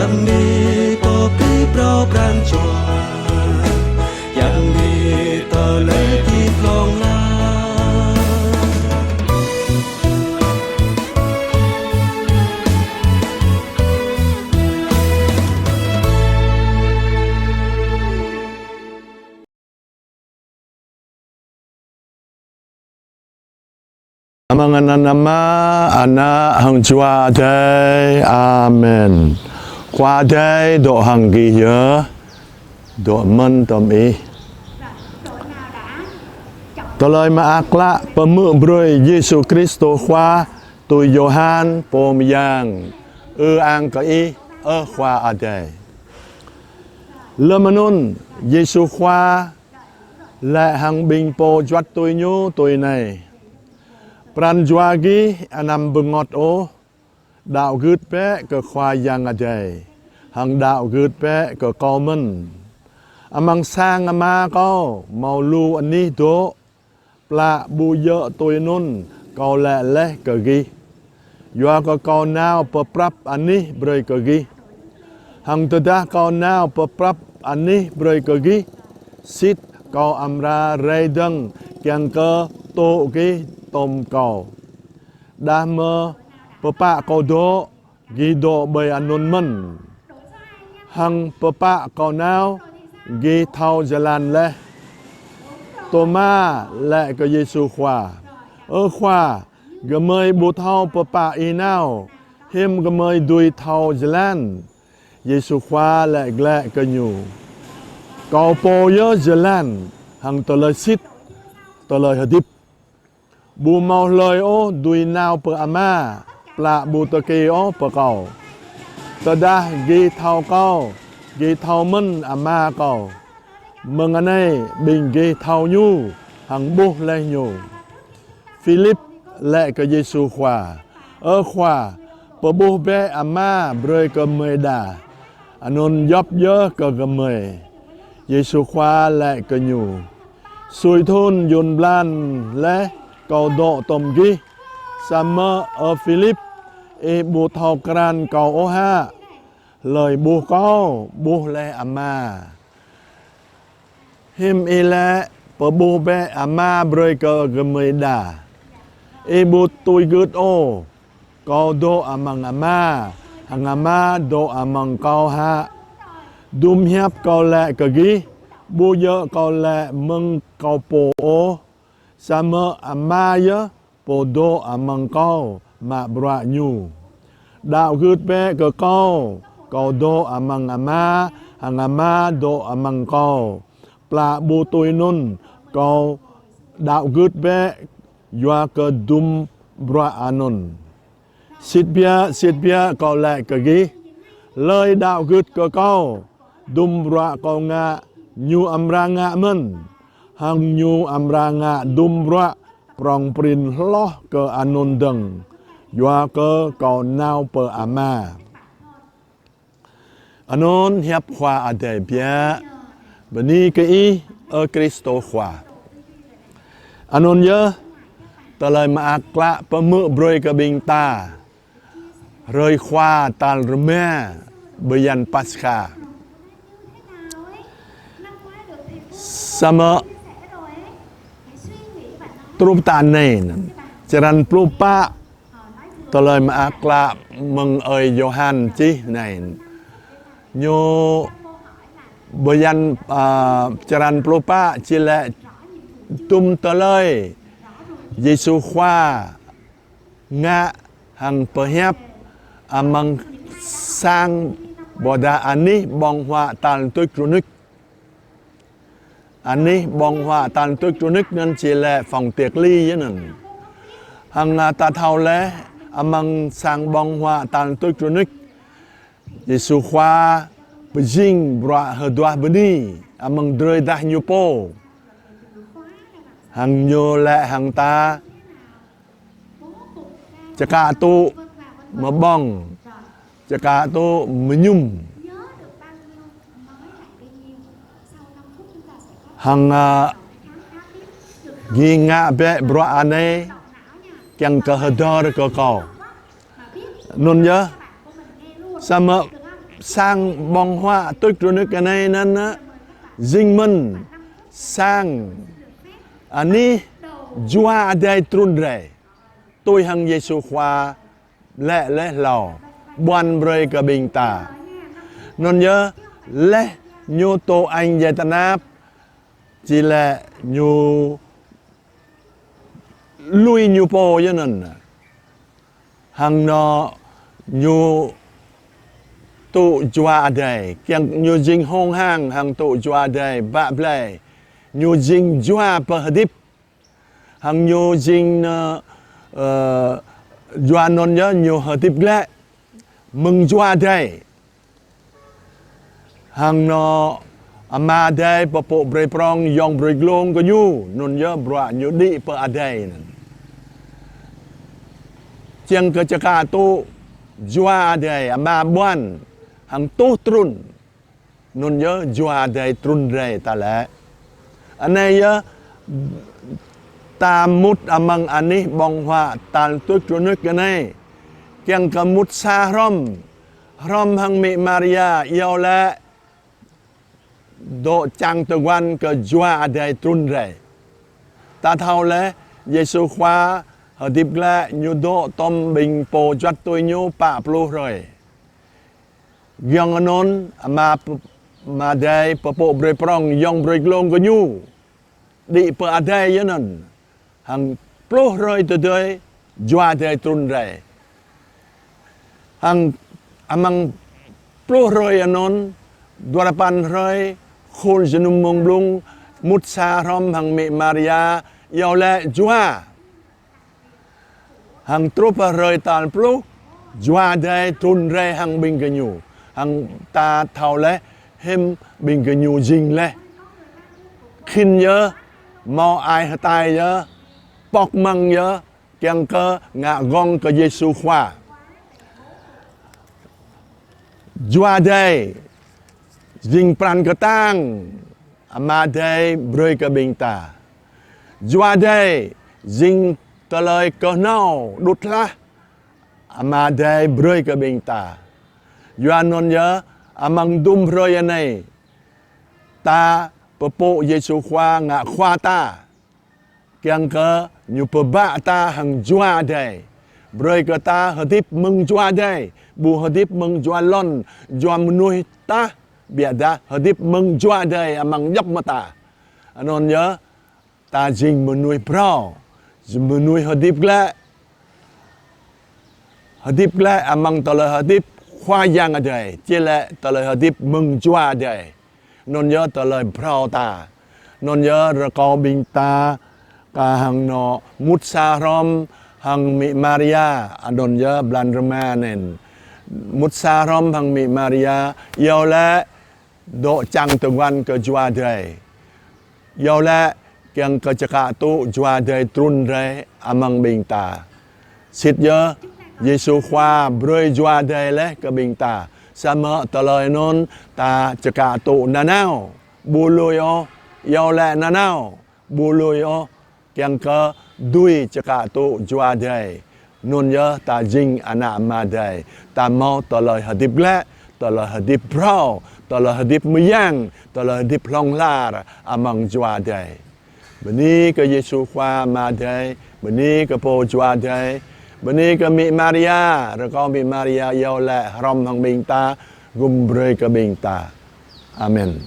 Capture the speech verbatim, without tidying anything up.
Yang ni pơpĭ phrâo pran jua, yang ni tơlơi hơdip hlŏng lar. Amăng anăn Ama, Ană hăng Jua Adai. Amen. Khua Adai dŏ hăng gih yơh. Dŏ mơ̆n tơm ih. Tơlơi mơak klă pơhmư̆ brơi Yêsu Kristô Khua tui Yôhan pô mơyang. Ư-ang kơ ih, ơ Khua Adai. Lơm anŭn, Yêsu Khua laĭ hăng ƀing pô juăt tui Ñu tui anai: Pran jua gih anăm bơngŏt ôh, đaŏ gưt bĕ kơ Khua Yang Adai, hăng đaŏ gưt bĕ kơ Kâo mơ̆n. Amăng sang Ama Kâo hmâo lu anih dŏ, plă ƀu djơ̆ tui anŭn Kâo laĭ laih kơ gih. Yua kơ Kâo nao pơprăp anih brơi kơ gih. Hăng tơdah Kâo nao pơprăp anih brơi kơ gih, sĭt Kâo amra rai dơ̆ng kiăng kơ tŭ gih tơm Kâo. Đah mơ̆ pơpă Kâo dŏ, gih dŏ ƀơi anŭn mơ̆n. Hăng pơpă Kâo nao, gih thâo jơlan laih. Tôma laĭ kơ Yêsu Khua: Ơ Khua, gơmơi ƀu thâo pơpă Ih nao, hiư̆m gơmơi dưi thâo jơlan? Yêsu Khua laĭ glaĭ kơ ñu: Kâo pô yơh jơlan, hăng tơlơi sĭt, tơlơi hơdip. Ƀu hmâo hlơi ôh dưi nao pơ Ama, plă ƀu tơkê ôh pơ Kâo. Tơdah gih thâo Kâo, gih thâo mơ̆n Ama Kâo. Mơ̆ng anai ƀing gih thâo Ñu, hăng ƀuh laih Ñu. Philip laĭ kơ Yêsu Khua: Ơ Khua, pơƀuh bĕ Ama brơi kơ gơmơi đa, anŭn djŏp yơh kơ gơmơi. Yêsu Khua laĭ kơ ñu: Sui thŭn yŭn blan laih Kâo dŏ tơm gih, samơ̆ ơ Philip, ih ƀu thâo krăn Kâo ôh hă? Hlơi ƀuh Kâo, ƀuh laih Ama. Hiư̆m ih laĭ: Pơƀuh bĕ Ama brơi kơ gơmơi đa? Ih ƀu tui gưt ôh Kâo dŏ amăng Ama, hăng Ama dŏ amăng Kâo hă? Dŭm hiăp Kâo laĭ kơ gih, ƀu djơ̆ Kâo laĭ mơ̆ng Kâo pô ôh, samơ̆ Ama yơh pô dŏ amăng Kâo mă bruă Ñu. Đaŏ gưt bĕ kơ Kâo, Kâo dŏ amăng Ama, hăng Ama dŏ amăng Kâo. Plă ƀu tui anŭn, Kâo đaŏ gưt bĕ yua kơ dŭm bruă anŭn. Sĭt biă, sĭt biă Kâo laĭ kơ gih, hlơi đaŏ gưt kơ Kâo, dŭm bruă Kâo ngă, ñu amra ngă mơ̆n, hăng ñu amra ngă dŭm bruă prŏng prin hloh kơ anŭn dơ̆ng, yua kơ Kâo nao pơ Ama. Anŭn hiăp Khua Adai biă. Bơni kơ Ih, ơ Kristô Khua. Anŭn yơh, tơlơi mơak klă pơhmư̆ brơi kơ ƀing ta hrơi Khua tal rơma bơyan Paskha. Samơ̆ truh ta anai, črăn pluh pă tơlơi mơak klă mơ̆ng ơi Yôhan čih anai. Ñu bơyan, a, črăn pluh pă čih lĕ dŭm tơlơi Yêsu Khua ngă hăng pơhiăp amăng sang ƀôdah anih ƀơ̆ng huă tal tuč rơnuč. Anih ƀơ̆ng huă tal tuč rơnuč anŭn čih lĕ phòng tiệc ly yơh anŭn. Hăng, a, ta thâo laih amăng sang ƀơ̆ng huă tal tuč rơnuč, Yêsu Khua pơjing bruă hơduah bơni amăng drơi dah Ñu pô. Hăng Ñu laĭ hăng ta: Čơkă tŭ mơ̆ ƀơ̆ng, čơkă tŭ mơñum. Hăng, a, gih ngă bĕ bruă anai kiăng kơ hơdơr kơ Kâo. Anŭn yơh, samơ̆ sang ƀơ̆ng huă tuč rơnŭk anai anŭn, jing mơ̆n sang anih Jua Adai trŭn rai. Tui hăng Yêsu Khua laĭ laih hlâo, ƀuăn brơi kơ ƀing ta. Anŭn yơh, laih ñu tŭ añ djai tơnap, či laĭ ñu lui ñu pô yơh anŭn. Hăng anŏ ñu tŭ Jua Adai, kiăng ñu jing hông hang hăng tŭ Jua Adai bă blai. Ñu jing Jua pơhơdip. Hăng ñu jing, ơ, ơ, Jua anŭn yơh ñu hơdip glaĭ mơ̆ng Jua Adai. Hăng anŏ Ama Adai pơpŭ brơi prong yŏng brơi glông kơ ñu, anŭn yơh bruă ñu đĭ pơ adai anŭn. Kiăng kơ čơkă tŭ Jua Adai Ama ƀuăn hăng tuh trŭn. Anŭn yơh Jua Adai trŭn rai ta laĭ. Anai yơh ta mŭt amăng anih ƀơ̆ng huă tal tuč rơnŭk anai. Kiăng kơ mŭt sa hrŏm, hrŏm hăng mĭ Maria iâu laĭ dŏ čang tơguan kơ Jua Adai trŭn rai. Ta thâo laih, Yêsu Khua hơdip glaĭ ñu dŏ tŏm ƀing pô juăt tui ñu pă pluh hrơi. Giŏng anŭn, Ama p-, Ama Adai pơpŭ brơi prong yŏng brơi glông kơ ñu. Đĭ pơ adai yơh anŭn. Hăng pluh hrơi tơdơi, Jua Adai trŭn rai. Hăng amăng pluh hrơi anŭn, dua rơpăn hrơi, khul jơnum mông blung, mŭt sa hrŏm hăng mĭ Maria, iâu laĭ Jua. Hăng truh pơ hrơi tal pluh, Jua Adai trŭn rai hăng ƀing gơñu. Hăng ta thâo laih, hiư̆m ƀing gơñu jing laih. Khĭn yơh, hmâo ai hơtai yơh, pŏk măng yơh, kiăng kơ ngă gơ̆ng kơ Yêsu Khua. Jua Adai jing pran kơtang Ama Adai brơi kơ ƀing ta. Jua Adai jing tơlơi kơhnâo đŭt hlah Ama Adai brơi kơ ƀing ta. Yua anŭn yơh, amăng dŭm hrơi anai, ta pơpŭ Yêsu Khua ngă Khua ta. Kiăng kơ ñu pơbă ta hăng Jua Adai. Brơi kơ ta hơdip mơ̆ng Jua Adai. Ƀu hơdip mơ̆ng jua lŏn, jua mơnuih tah, biă dah hơdip mơ̆ng Jua Adai amăng djŏp mơta. Anŭn yơh, ta jing mơnuih phrâo, jing mơnuih hơdip glaĭ. Hơdip glaĭ amăng tơlơi hơdip Khua Yang Adai, či laĭ tơlơi hơdip mơ̆ng Jua Adai. Anŭn yơh tơlơi phrâo ta. Anŭn yơh rơkâo ƀing ta kah hăng anŏ mŭt sa hrŏm hăng mĭ Maria, anŭn yơh blan rơma anŭn. Mŭt sa hrŏm hăng mĭ Maria, iâu laĭ dŏ čang tơguan kơ Jua Adai. Iâu laĭ kiăng kơ čơkă tŭ Jua Adai trŭn rai amăng ƀing ta. Sĭt yơh, Yêsu Khua brơi Jua Adai laih kơ ƀing ta. Samơ̆ tơlơi anŭn ta čơkă tŭ nanao. Ƀu lui ôh, iâu laĭ nanao. Ƀu lui ôh, kiăng kơ dưi čơkă tŭ Jua Adai. Anŭn yơh ta jing ană Ama Adai. Ta hmâo tơlơi hơdip glaĭ, tơlơi hơdip phrâo, tơlơi hơdip mơyang, tơlơi hơdip hlŏng lar amăng Jua Adai. Bơni kơ Yêsu Khua Ama Adai, bơni kơ Pô Jua Adai, bơni kơ mĭ Maria, rơkâo mĭ Maria iâu laĭ hrŏm hăng ƀing ta gum brơi kơ ƀing ta. Amen.